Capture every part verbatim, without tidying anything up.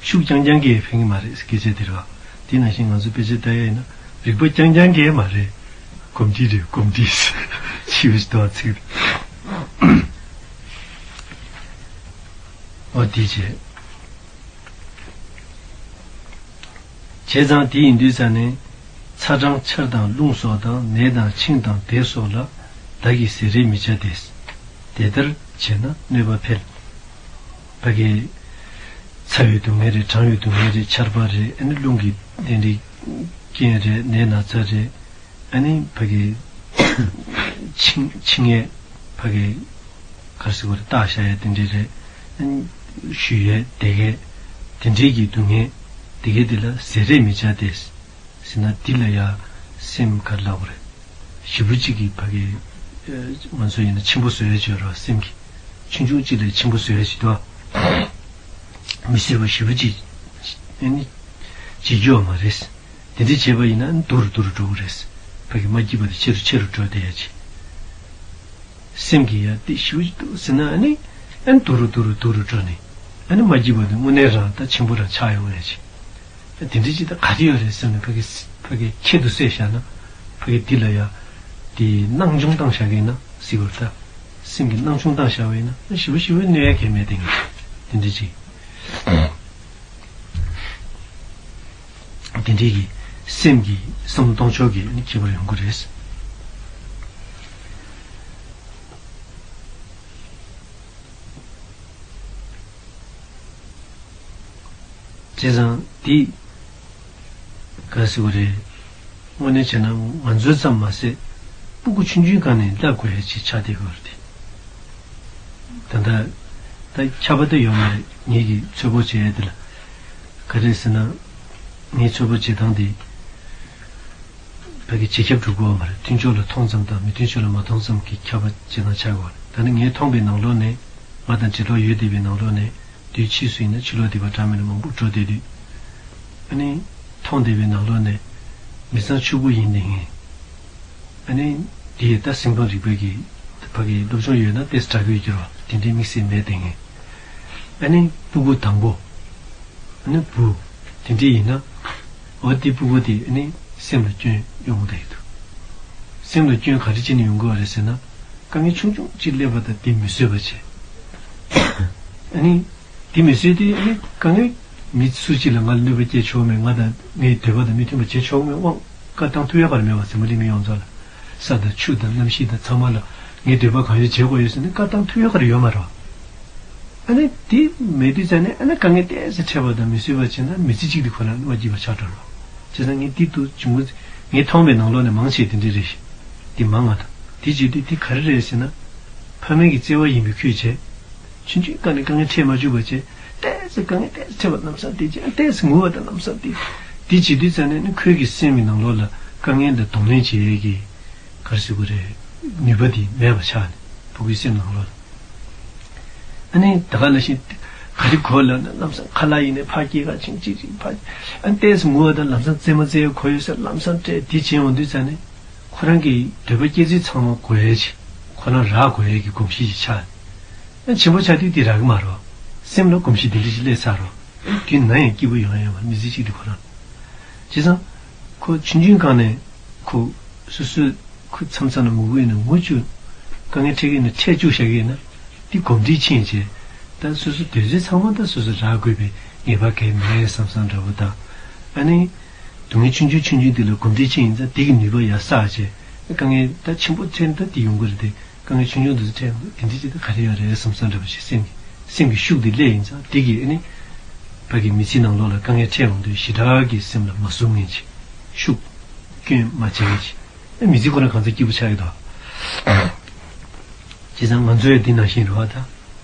ཤུགས་རྐྱང་རྐྱང་གིས་ཕན་གྱི་མ་རེད། སྐད་ཆ་དེ་རེད་བ། དེ་ནང་བཞིན་ང་ཚོ་དཔེ་ཆ་ལྟ་ཡ་ཡིན་ན་རིག་པ་རྐྱང་རྐྱང་གིས་མ་རེད། གོམས་འདྲིས་རེད། གོམས་འདྲིས་ཞེས་པ་ཞིག་འདུག་ཚིག་རེད། འོ་དེ་བྱས། བྱས་ཙང་དེ་ཡིན་དུས་ཙ་ནས། ཚ་གྲང་ཆར་དང་རླུང་སོགས་དང་ནད་དང་འཆིང་དང་དེ་སོགས་ལ། བདག་གིས་བཟེ་རེས་མི་བྱ་སྟེ། དེ་ལྟར་བྱས་ན་གནོད་པ་འཕེལ། ཕ་གི། ཚ་བའི་སྡུག་བསྔལ་རེད། གྲང་བའི་སྡུག་བསྔལ་རེད། ཆར་པ་རེད། ཨ་ནི་རླུང་གི་དེ་འདྲའི་རྐྱེན་རེད། ནད་ན་ཚ་རེད། ཨ་ནི་ཕ་གི། འཆིང་འཆིང་ངད། ཕ་གི། ག་རེ་ཟེར་དགོས་རེད། བཏགས་བཞག་ཡ་དེ་འདྲའི་རེད། ཨ་ནི་ཞུ་ཡས་དེ་གས། དེ་འདྲའི་གི་སྡུག་བསྔལ། དེ་གས་དེ་ལ་བཟེ་རེས་མི་བྱ་སྟེ། ཟེར་ན་འདི་ལ་ཡ་སེམས་ག་རེ་ལབ་དགོས་རེད། ཞེ་པོ་ཅིག་གིས་ཕ་གི། ཨ། ང་ཚོ་ཡིན་ན་ཆེན་པོ་བཟོ་ཡ་ཅིག་ཡོད་རེད་བ། སེམས་ཀྱི། ཆུང་ཆུང་ཅིག་ལས་ཆེན་པོ་བཟོ་ཡ་ཅིག་འདུག་བ། མི་བཟོད་པ་ཞེ་པོ་ཅིག་ཨ་ནི་བྱེད་རྒྱུ་ཡོད་མ་རེད། དེ་འདྲ་བྱས་པ་ཡིན་ན་ཨ་ནི་སྡུག་རུ་སྡུག་རུ་འགྲོ་གི་རེད། ཕ་གི་མ་སྐྱིད་པ་དེ་ཆེ་རུ་ཆེ་རུ་འགྲོ་བསྡད་ཡ་ཅིག་སེམས་ཀྱི་ཡ་དེ་ཞེ་པོ་ཅིག་འདུག་ཟེར་ན། ཨ་ནི་ཨ་ནི་སྡུག་རུ་སྡུག་རུ་སྡུག་རུ་འགྲོ་ནས། ཨ་ནི་མ་སྐྱིད་པ་དེ་དངོས་གནས་རང་ད་ཆེན་པོ་རང་ཆགས་ཡོང་ཡ་ཅིག་དེ་འདྲ་ཅིག་ད་ག་རེ་ཡོད་རེད་བསམ་ནས། ཕ་གི་ཕ་གི་ཁྱད་དུ་བསད་བཞག་ན། ཕ་གི་འདི་ལ་ཡ་དེ་སྣང་ཆུང་བཏང་བཞག་གི་ཡིན་ན་ཟེར་བ་རེད་ད། སེམས་ཀྱི་སྣང་ཆུང་བཏང་བཞག་པ་ཡིན་ན་ཞེ་པོ་ཞེ་པོ་གནོད་ཡ་གལ་མེད་དེ། ངས་དེ་འདྲ་ཅིག་དེ་འདྲའི་གི་སེམས་ཀྱི་བསམ་བློ་གཏོང་ཕྱོགས་ཀྱི་ཁྱད་པར་ཡོང་གི་རེད། བྱས་ཙང་འདི་ག་ཟེར་བ་རེད། དངོས་གནས་བྱས་ན་ང་ཚོའི་ཙམ་མ་ཟད་སྤུ་གུ་ཆུང་ཆུང་སྒང་ནས་བསླབ་དགོས་ཡ་ཅིག་ཆགས་བསྡད་ཡོད་རེད། ད་ལྟ་ད་ཁྱབ་པ་ད་ཡོད་མ་རེད། ངེད་ཀྱིས་ཚོད་དཔག་བྱས་ཡ་དེ་ལ་ག་རེ་ཟེར་ན། ངའི་ཚོད་དཔག་བྱེད་སྟངས་དེ། ཕ་གི་རྗེས་ཁྱབ་སྒྲུབ་དགོས་པ་མ་རེད། མཐུན་ཕྱོགས་ལ་མཐོང་ཙམ་དང་མི་མཐུན་ཕྱོགས་ལ་མ་མཐོང་ཙམ་གྱི་ཁྱབ་པ་བྱེད་སྟངས་ཆགས་དགོས་པ་རེད། ད་ནི་ངས་མཐོང་པའི་ནང་ལོགས་ནས། ང་དང་འབྲེལ་ལོགས་ཡོད་བསྡད་པའི་ནང་ལོགས་ནས། དུས་ཕྱིས་སུ་ཡིན་ན་ཕྱི་ལོགས་སྡིག་པ་འདྲ་མིན་མང་པོ་འགྲོ་བསྡད་དུས། ཨ་ནི། མཐོང་བསྡད་པའི་ནང་ལོགས་ནས། མི་ཚང་ཕྱུག་པོ་ཡིན་བསྡད་མཁན། ཨ་ནི། དེ་ད་སེམས་ཁམས་རིག་པའི་གི། ཕ་གི་སློབ་སྦྱོང་ཡོད་ན་ཏོག་ཙམ་དྲག་གི་འགྱུར་བ་དེ་འདྲའི་དམིགས་བསལ་མེད་བསྡད་མཁན། ཨ་ནི་སྤུ་གུ་དང་པོ། ཨ་ནི་བུ། དེ་འདྲ་ཡིན་ན། འོ་དེ་སྤུ་གུ་དེ་ཨ་ནི་སེམས་ལ་སྐྱོན་ཡོང་གི་འདུག་སེམས་ལ་སྐྱོན་ག་རེ་བྱས་ནས་ཡོང་གི་ཡོད་རེད་ཟེར་ན། དཀའ་ངལ་ཆུང་ཆུང་ཅིག་སླེབས་པ་དང་དེ་མི་བཟོད་པ་བྱེད། ཨ་ནི། དེ་མི་བཟོད་དེ་ཨ་ནི་དཀའ་ངལ། མི་སུ་གཅིག་ལ་ང་ལ་གནོད་པ་སྐྱེལ་ཆོག་མེད། ང་དང་ངའི་འདོད་པ་དང་མི་མཐུན་པ་བྱེད་ཆོག་མེད་དབང་བཀའ་བཏང་ཐུབ་ཡ་ག་རེ་མེད་པ། འཛམ་བུ་གླིང་མི་ཡོངས་རྫོགས་ལ། ས་དང་ཆུ་དང་གནམ་གཤིས་དང་ཚང་མ་ལ་ངའི་འདོད་པ་གང་ཡོད་བྱེད་དགོས་ཡོད་ཟེར་ནས་བཀའ་བཏང་ཐུབ་ཡ་ག་རེ་ཡོད་མ་རེད་བ། ཨ་ནི་དེ་མེད་དུས་ཙང་ནས་ཨ་ནི་དཀའ་ངལ་ཏོག་ཙམ་འཕྲད་པ་དང་མི་བཟོད་པ་བྱས་ན་མི་ཚེ་གཅིག་དེ་ཁོ་ན་མ་སྐྱིད་པ་ཆགས་འགྲོ་རེད་བ། བྱས་ཙང་ངས་འདི་དུ་བྱུང་། ངས་མཐོང་བའི་ནང་ལོགས་ནས་མང་ཆེ་དེ་འདྲ་རེད་ཤག་དེ་མང་ང་དང་དེ་བྱེད་དུས་དེ་ག་རེ་རེད་ཟེར་ན། ཕ་མའི་གི་བརྩེ་བ་ཡིན་པའི་ཁུལ་བྱས། ཆུང་ཆུང་སྒང་ནས་དཀའ་ངལ་འཕྲད་མ་བཅུག་པ་བྱས། ཏོག་ཙམ་དཀའ་ངལ་ཏོག་ཙམ་འཕྲད་པ་ལམ་སང་དེ་བྱས། ཏོག་ཙམ་ངུ་བ་དང་ལམ་སང་དེ། དེ་བྱེད་དུས་ཙང་ནས་ནི་ཁོའི་གི་སེམས་ཀྱི་ནང་ལོགས་ལ་དཀའ་ངལ་འདི་གདོང་ལེན་བྱེད་ཡས་ཀྱི། ག་རེ་ཟེར་དགོས་རེད། ནུས་པ་དེ་མེད་པ་ཆགས་ནས་སྤུ་གུའི་སེམས་ནང་ལོགས་ལ། ཨ་ནི་ད་ག་ནང་བཞིན། ག་རེ་གོ་ལབ་ན་ལམ་སང་ཁ་ལག་ཡིན་ནའི་ཕར་སྐྱེལ་ག་ཕྱིན་ཅིག་ཅིག་ཕར། ཨ་ནི་ཏོག་ཙམ་ངུ་བ་དང་ལམ་སང་རྩེད་མོ་རྩེ་ཡས་གོ་ཡོད་ས་ལམ་སང་སྤྲད། དེ་བྱས་འོང་དུས་ཙང་ནས། ཁོ་རང་གི་འདོད་པ་སྐྱེ་ཚུལ་ཚང་མ་གོ་ཡས་ཅིག་ཁོ་རང་རག་གོ་ཡས་ཀྱི་གོམས་གཤིས་ཅིག་ཆགས། ཨ་ཆེན་པོ་ཆགས་དུས་དེ་རག་གི་མ་རེད། སེམས་ལ་གོམས་གཤིས་དེ་འདྲ་ཞིག་སླེབས་ཚར་རོ། དུས་ན་ཡང་སྐྱིད་པོ་ཡོང་ཡ་ཡོད་མ་རེད། མི་ཚེ་གཅིག་དེ་ཁོ་རང་། བྱས་ཙང་། ཁོ་ཆུང་ཆུང་སྒང་ནས་ཁོ་སོ་སོའི་ཁོ་མཚམས་མཚམས་ལ་ངུ་གི་ཡིན་ན་ངུ་བཅུག་དཀའ་ངལ་འཕྲད་ཀྱི་ཡིན་ན་འཕྲད་བཅུག་བཞག་གི་ཡིན་ན། དེ་གོམས་འདྲིས་ཕྱིན་བྱས། ད་སོ་སོ་འདོད་ཚུལ་ཚང་མ་ད་སོ་སོ་རག་དགོས་པའི་ངེས་པ་གང་ཡང་མེད་བསམ་བསམ་འདྲ་བོ་དང་། ཨ་ནི། སྡུག་བསྔལ་ཆུང་ཆུང་ཆུང་ཆུང་དེ་ལ་གོམས་འདྲིས་ཅན་ཡིན་ཙང་དེ་གི་ནུས་པ་ཡར་བསགས་བྱས། དཀའ་ངལ་ད་ཆེན་པོ་འཕྲད་ན་ད་དེ་ཡོང་གི་རེད་དེ། དཀའ་ངལ་ཆུང་ཆུང་དེ་ཚོ་འཕྲད་ཡོང་དུས་དེ་འདྲ་ཅིག་ད་ག་རེ་ཡོད་རེད་བསམ་བསམ་འདྲ་པོ་ཞིག་སེམས་ཀྱི་སེམས་ཀྱི་ཤུགས་དེ་སླེབས་ཡིན་ཙང་དེ་གི་ཨ་ནི། ཕ་གི་མི་ཚེའི་ནང་ལོགས་ལ་དཀའ་ངལ་འཕྲད་ཡོང་དུས་ཞེ་དྲག་གི་སེམས་ལ་མ་ཟུག་མཁན་ཅིག་ཤུགས་སྐྱོན་མ་བྱེད་མཁན་ཅིག་ཨ་མི་ཚེ་ཁོ་རང་གང་ཚ་སྐྱིད་པོ་ཆགས་ཀྱི་འདུག་བྱས་ཙང་ང་ཚོ་ཡང་འདི་ནང་བཞིན་རེད་བ་ད།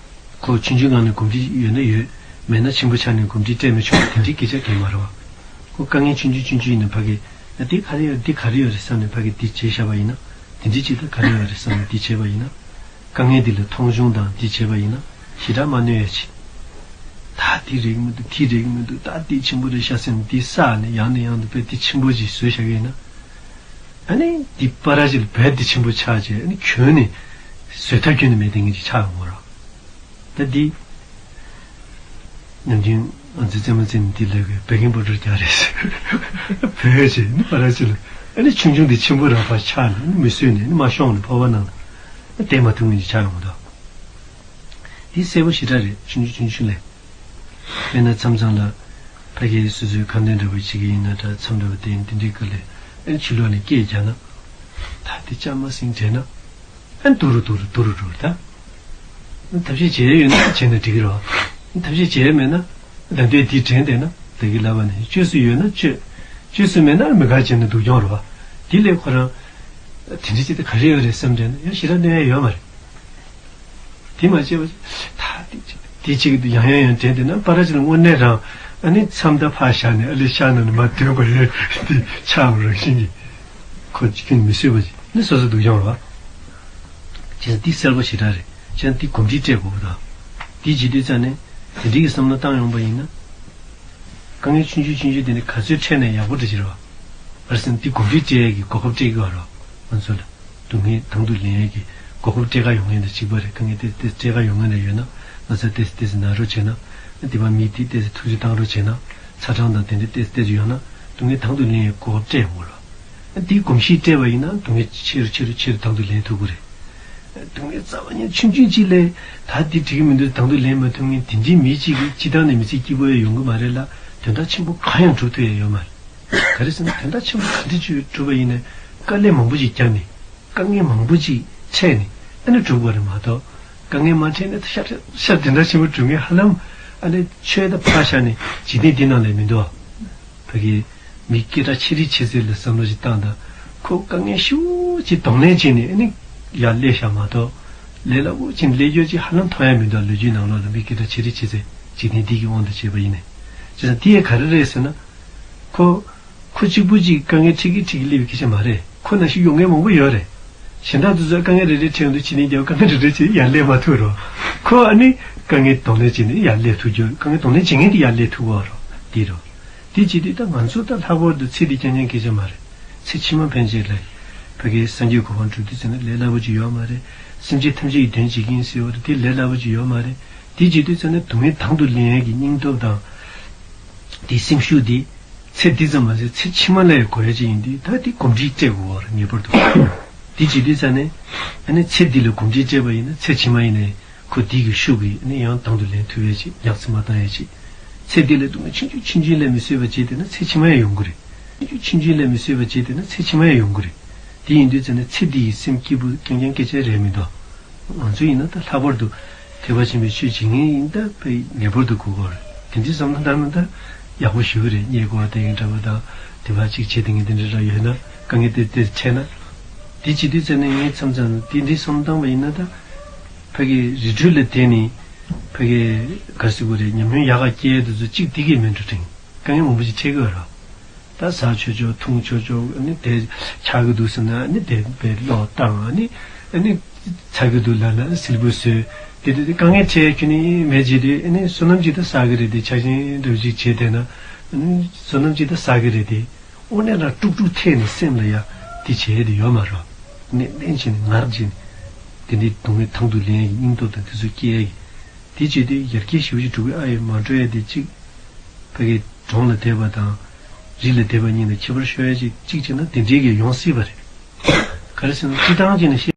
ཁོ་ཆུང་ཆུང་སྒང་ནས་གོམས་འདྲིས་ཡོད་ན་ཡོད། མེད་ན་ཆེན་པོ་ཆགས་ནས་གོམས་འདྲིས་སྤྲད་མི་ཆོག་དེ་འདྲའི་སྐད་ཆ་གང་ཡང་མ་རེད་བ། ཁོ་དཀའ་ངལ་ཆུང་ཆུང་ཆུང་ཆུང་ཡིན་ན་ཕ་གི། ཨ་འདི་ག་རེ་ཡོད་འདི་ག་རེ་ཡོད་རེད་བསམ་ནས་ཕ་གི་འདི་བྱས་བཞག་པ་ཡིན་ན། དེ་འདྲའི་ཅིག་ད་ག་རེ་ཡོད་རེད་བསམ་ནས་འདི་བྱས་པ་ཡིན་ན། དཀའ་ངལ་འདི་ལ་མཐོང་ཆུང་དང་འདི་བྱས་པ་ཡིན་ན་ཞེ་དྲག་མ་གནོད་ཡ་ཅིག་ད་འདི་རེད་མི་འདུག་འདི་རེད་མི་འདུག་ད་འདི་ཆེན་པོ་རེད་ཤག་ཟེར་ནས་འདི་བསགས་ནས་ཡང་ནས་ཡང་དུ་དཔེ་འདི་ཆེན་པོ་ཅིག་བཟོས་བཞག་གི་ཡིན་ན། ཨ་ནི་འདི་པ་ར་ཅིག་ལ་རྦད་དེ་ཆེན་པོ་ཆགས་བྱས་ཨ་ནི་གྱོན་ནས་བཟོད་ཐབས་ཁྱོན་ནས་མེད་དེ་ངེས་ཅིག་ཆགས་ཡོང་གི་རེད། ད་འདི། ནམ་རྒྱུན་ང་ཚོའི་རྩེད་མོ་རྩེ་ནས་འདི་ལས་ཀའི་བད་ཀན་པའུ་ཌར་རྒྱག་རེད་ཟེར། བོད་ཡོད་ཅེས་ནི་པ་ར་ཅི་ལ་ཨ་ནི་ཆུང་ཆུང་དེ་ཆེན་པོ་རང་ཕར་ཆགས་ནས་ནི་མི་གསོད་ནས་ནི་མ་ཤོང་ནས་ཕོར་པ་ནང་ལ་བསྡད་མ་ཐུབ་མཁན་ཅིག་ཆགས་ཡོང་གི་འདུག་འདི་གསལ་པོ་ཞེ་དྲག་རེད། ཆུང་ཆུང་ཆུང་ཆུང་ལས། དཔེར་ན་མཚམས་མཚམས་ལ་ཕ་གིའི་སོ་སོའི་ཁ་འདོན་འདྲ་པོ་བྱེད་ཀྱི་ཡིན་ན་འདྲ་མཚམས་འདྲ་པོ་དེ་འདི་འདྲའི་སྐབས་ལ་ཨ་ནི་ཕྱི་ལོགས་ནས་སྐད་རྒྱག་ན་ད་དེ་ཅང་མ་ཟིན་དྲན་ན། ཨ་ནི་དུ་རུ་དུ་རུ་དུ་རུ་འགྲོ་ད། ཐབས་ཤེས་བྱེད་ཡས་ཡོད་ན་བྱས་ན་འགྲིག་གི་རེད་བ། ཐབས་ཤེས་བྱེད་ཡས་མེད་ན། ད་ལྟའི་དེ་དྲན་བསྡད་ན་ད་གི་ལབ་པ་ནི་བཅོས་སུ་ཡོད་ན་བཅོས། བཅོས་སུ་མེད་ན་མི་དགའ་བྱས་ན་སྡུག་གྱོང་རེད་བ། དེ་ལས་ཁོ་རང་། དེ་འདྲ་ཅིག་ད་ག་རེ་ཡོད་རེད་བསམ་དྲན་ན་ཡང་ཞེ་དྲག་གནོད་ཡས་ཡོད་མ་རེད། དེ་མ་བྱས་པ་ད་དེ་ཅིག་དེ་ཅིག་ཡང་ཡང་ཡང་དྲན་བསྡད་ན་པ་ར་ཅི་ལ་དངོས་གནས་རང་ཨ་ནི་མཚམས་ད་ཕར་བཞག་ནས་ཨ་ལེ་ཤག་ནང་ནས་མར་ཐོན་པ་ཡོད་དེ་ཆགས་པ་རང་བཞིན་གྱིས། ཁོ་ཅིག་ཁྱོན་མི་གསོད་པ་ཅིག་ནི་སོ་སོ་སྡུག་གྱོང་རེད་བ། བྱས་ཙང་འདི་གསལ་པོ་ཞེ་དྲག་རེད། བྱས་ཙང་འདི་གོམས་འདྲིས་སྤྲད་དགོས་པ་དང་། འདི་བྱེད་དུས་ཙང་ནས་དེ་འདྲའི་གི་བསམ་བློ་བཏང་ཡོང་པ་ཡིན་ན། དཀའ་ངལ་ཆུང་ཆུང་ཆུང་ཆུང་དེ་ནི་ག་ཚོད་འཕྲད་ན་ཡག་པོ་འདྲ་ཅིག་རེད་བ། བར་སེང་འདི་གོམས་འདྲིས་སྤྲད་ཡས་ཀྱི་གོ་སྐབས་སྤྲད་ཀྱི་བ་རེད་བ་ང་ཚོ་ལ། སྡུག་བསྔལ་དང་དུ་ལེན་ཡས་ཀྱི་གོ་སྐབས་སྤྲད་ག་ཡོང་མཁན་དང་གཅིག་པ་རེད། དཀའ་ངལ་ཏོག་ཙམ་སྤྲད་ག་ཡོང་མཁན་རེ་ཡོད་ན་ང་ཚོ་ཏོག་ཙམ་ཏོག་ཙམ་ན་རོགས་བྱས་ན། འདི་པ་མི་དེ་ཏོག་ཙམ་ཐུགས་རྗེ་བཏང་རོགས་བྱས་ན། ཚ་གྲང་དང་དེ་འདྲ་ཏོག་ཙམ་ཏོག་ཙམ་ཡོད་ན་སྡུག་བསྔལ་དང་དུ་ལེན་ཡས་གོ་སྐབས་སྤྲད་ཡོང་གི་རེད་བ། འདིའི་གོམས་གཤིས་སྤྲད་པ་ཡིན་ན་སྡུག་བསྔལ་ཆེ་རུ་ཆེ་རུ་ཆེ་རུ་དང་དུ་ལེན་ཐུབ་ཀྱི་རེད། སྡུག་བསྔལ་རྩ་བ་ཉིད་ཆུང་ཆུང་ཅིག་ལས་ད་འདི་འགྲིག་གི་མི་འདུག་དང་དུ་ལེན་མ་ཐུབ་མཁན་དེ་འདྲའི་མི་གཅིག་གིས་སྤྱི་བཏང་ནས་མི་ཚེ་སྐྱིད་པོ་ཡང་ཡོང་གི་མ་རེད་ལ་དོན་དག་ཆེན་པོ་གང་ཡང་སྒྲུབ་ཐུབ་ཡ་ཡོད་མ་རེད། ག་རེ་ཟེར་ན་དོན་དག་ཆེན་པོ་ག་འདྲ་ཅིག་སྒྲུབ་པ་ཡིན་ནའི་དཀའ་ལས་མང་པོ་ཅིག་བརྒྱབ་ནས་དཀའ་ངལ་མང་པོ་ཅིག་འཕྲད་ནས་ཨ་ནི་སྒྲུབ་དགོས་རེད་མ་གཏོགས་དཀའ་ངལ་མ་འཕྲད་ནས་ཤར་ཤར་དེ་འདྲ་ཆེན་པོ་སྒྲུབ་མཁན་ཧ་ལམ་ཨ་ནི་ཆོས་དང་ཕར་བཞག་ནས་འཇིག་རྟེན་འདི་ནང་ལས་མི་འདུག་ཕ་གི་མི་སྐད་གྲགས་ཆེ་རིགས་ཆེ་ཚད་ལ་བསམ་བློ་ཞིག་བཏང་དང་། ཁོ་དཀའ་ངལ་ཞེ་པོ་ཅིག་གདོང་ལེན་བྱས་ནས་ཨ་ནི་ཡར་སླེབས་ཤག་མ་གཏོགས། ལས་སླ་པོ་ཅིག་སླེབས་རྒྱུ་ཅིག་ཧ་ལམ་མཐོང་ཡ་མི་འདུག་ལོ་རྒྱུས་ནང་ལོགས་ལ་མི་སྐད་གྲགས་ཆེ་རིགས་ཆེ་ཚད་འཇིག་རྟེན་འདི་གི་དབང་དུ་བྱས་པ་ཡིན་ནའི། བྱས་ཙང་དེ་ཡང་ག་རེ་རེད་ཟེར་ན། ཁོ། ཁོ་གཅིག་པུ་ཅིག་དཀའ་ངལ་འཕྲད་ཀྱི་འཕྲད་ཀྱི་སླེབས་པའི་སྐད་ཆ་མ་རེད། ཁོ་ནང་བཞིན་ཡོང་མཁན་མང་པོ་ཡོད་རེད། གཞན་དག་དེ་ཚོ་དཀའ་ངལ་རེ་རེ་འཕྲད་ཡོང་དུས་ཕྱི་ནས་རྒྱབ་དཀའ་ངལ་རེ་རེ་བྱས་ཡར་སླེབས་མ་ཐུབ་རོགས། ཁོ་ཨ་ནི་དཀའ་ངལ་གདོང་ལེན་བྱས་ནས་ཡར་སླེབས་ཐུབ་རྒྱུ་དཀའ་ངལ་གདོང་ལེན་བྱེད་མཁན་དེ་ཡར་སླེབས་ཐུབ་པ་རོགས་འདི་རོགས། དེ་བྱེད་དུས་ད་ང་ཚོ་ད་ལྷག་པར་དུ་ཚེ་འདི་རྐྱང་རྐྱང་སྐད་ཆ་མ་རེད། ཚེ་ཕྱི་མ་ཕན་ཆད་ལ། ཕ་གིའི་སངས་རྒྱས་གོ་འཕང་སྒྲུབ་དུས་ཙམ་ན་ལས་སླ་པོ་ཅིག་ཡོད་མ་རེད། སེམས་ཅན་ཐམས་ཅད་ཀྱི་དོན་བྱེད་ཀྱི་ཡིན་ཟེར་བ་རེད་དེ་ལས་སླ་པོ་ཅིག་ཡོད་མ་རེད། དེ་བྱེད་དུས་ཙམ་ན་སྡུག་བསྔལ་དང་དུ་ལེན་ཡས་ཀྱི་སྙིང་སྟོབས་དང་། དེའི་སེམས་ཤུགས་དེ། ཚེ་འདི་ཙམ་མ་ཟད་ཚེ་ཕྱི་མ་ལ་ཡང་དགོས་ཡ་ཅིག་ཡིན་དུས་ད་དེ་གོམས་འདྲིས་སྤྲད་དགོས་པ་རེད་ངེས་པར་དུ། དེ་བྱེད་དུས་ཙམ་ནས། ཨ་ནི་ཚེ་འདི་ལ་གོམས་འདྲིས་སྤྲད་པ་ཡིན་ན་ཚེ་ཕྱི་མ་ཡིན་ནའི་ཁོ་དེ་གི་ཤུགས་ཀྱིས་ཨ་ནི་ཡང་དང་དུ་ལེན་ཐུབ་ཡ་ཅིག་ཉག་ཚི་མ་བཏང་ཡ་ཅིག་ཚེ་འདི་ལ་སྡུག་བསྔལ་ཆུང་ཆུང་ཆུང་ཆུང་ལས་མི་བཟོད་པ་བྱས་བསྡད་ན་ཚེ་ཕྱི་མ་ཡང་ཡོང་གི་རེད། ཆུང་ཆུང་ཆུང་ཆུང་ལས་མི་བཟོད་པ་བྱས་བསྡད་ན་ཚེ་ཕྱི་མ་ཡང་ཡོང་གི་རེད། དེ་ཡིན་དུས་ཙམ་ནས་ཚེ་འདི་ཡི་སེམས་སྐྱིད་པོ་རྐྱང་རྐྱང་སྐད་ཆ་རེད་མི་འདུག་ང་ཚོ་ཡིན་ན་ད་ལྷག་པར་དུ་ཐེག་པ་ཆེན་པོའི་ཆོས་བྱེད་མཁན་ཡིན་ད་དཔེ་ངེས་པར་དུ་དགོས་པ་རེད། དེ་འདྲའི་བསམ་བློ་བཏང་ན་ད་ཡག་པོ་ཞེ་པོ་རེད། རྙེད་དགོས་པ་དེ་ཡིན་འདྲ་པོ་དང་དེ་བ་གཅིག་བྱེད་དེ་ངས་དེ་འདྲ་ར་ཡོད་ན་དཀའ་ངལ་དེ་དེ་འཕྲད་ན། དེ་བྱེད་དུས་ཙམ་ནས་ངས་མཚམས་མཚམས་དེ་འདྲའི་བསམ་བློ་བཏང་བ་ཡིན་ན་ད་ཕ་གི་རི་ཁྲོད་ལ་བསྡད་ནས་ཕ་གི་ག་རེ་ཟེར་དགོས་རེད། ཉམས་མྱོང་ཡག་ག་སྐྱེལ་དུས་ཚོད་གཅིག་དེ་གས་མེད་འགྲོ་དྲན་དཀའ་ངལ་མང་པོ་ཞིག་འཕྲད་ཀྱི་ཡོད་རེད། ད་ཟ་ཆོག་ཆོག་འཐུང་ཆོག་ཆོག་ཨ་ནི་དེ་ཆགས་ཀྱི་འདུག་ཟེར་ན་ཨ་ནི་དེ་དཔེ་ཀློག་བཏང་ཨ་ནི་ཨ་ནི་ཚ་གི་འདུག་ལབ་ན་སིལ་བུ་ཟོས། དེ་དུས་དཀའ་ངལ་འཕྲད་ཁྱོད་ནི་མེད་བྱས་དུས་ཨ་ནི་བསོད་ནམས་ཅིག་ད་བསགས་ཀྱི་རེད་དེ་ཆགས་ཞེན་འདྲ་བོ་ཅིག་བྱས་བསྡད་ན་ཨ་ནི་བསོད་ནམས་ཅིག་ད་བསགས་ཀྱི་རེད་དེ། དངོས་གནས་ལ་དཀྲུག་དཀྲུག་ཐེབས་ནས་སེམས་ལ་ཡ་དེ་བྱས་དེ་ཡོད་མ་རེད། ནས་ནས་བྱས་ནས་ངར་བྱས་ནས་དེ་འདྲའི་སྡུག་བསྔལ་དང་དུ་ལེན་ཡ་གི་སྙིང་སྟོབས་དང་དེ་ཚོ་སྐྱེ་ཡ་གི་དེ་བྱས་དུས་ཡར་རྒྱས་ཞེ་པོ་ཅིག་འགྲོ་གི་ཨ་ཡེ་མ་འགྲོ་ཡ་དེ་གཅིག་ཕ་གི་གྲོང་ལ་བསྡད་པ་དང་། རི་ལ་བསྡད་པ་གཉིས་ལ་ཁྱད་པར་ཤོར་ཡ་ཅིག་གཅིག་བྱས་ན་དེ་འདྲའི་གི་ཡོང་སྲིད་པ་རེད། ག་རེ་ཟེར་ན་སྤྱི་བཏང་བྱས་ན་ཤེས།